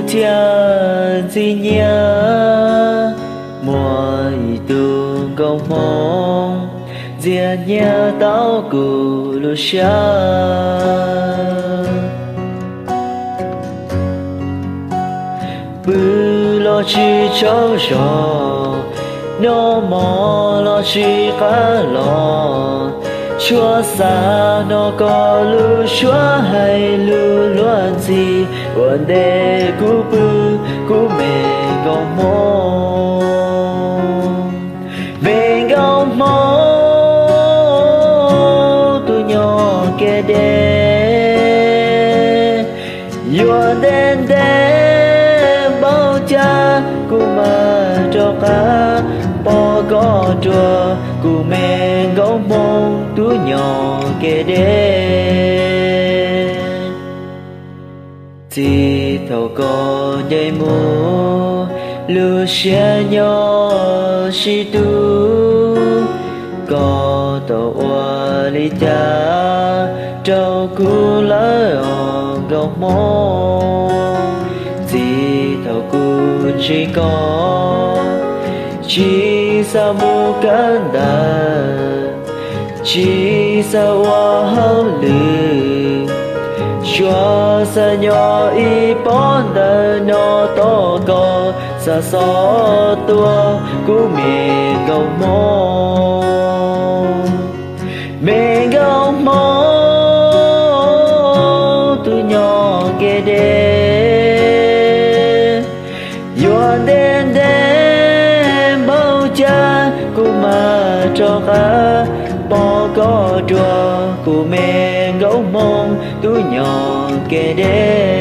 Txhiaj ntxig nyiaj muaj ib tug nkauj Hmoob ntxias nyiaj tau kuv lub siab. Pw los tsis tsaug zog, noj mov los tsis qab los, tsuas xav hnov koj lub suab hais lus luag ntxhi. Ua ntej kuv pw, kuv me nkauj Hmoob, me nkauj Hmoob tus nyob kev deb. Yuav ntev ntev npaum cas kuv mam rov qab pom koj dua, kuv me nkauj Hmoob tus nyob kev deb. Txij thaum koj nce mus, lub siab nyob sib tu. Koj tau ua li cas rau kuv lawm os nkauj Hmoob? Txij thaum kuv ntsib koj, tsis xav mus kawm ntawv, tsis xav ua hauj lwm, tsuas xav nyob ib pob ntawm no tos koj xa xov tuaj kuv me nkauj Hmoob. Me nkauj Hmoob tus nyob kev deb, yuav ntev ntev npaum cas kuv mam rov qab pom koj dua, kuv me nkauj Hmoob tus nyob kev deb.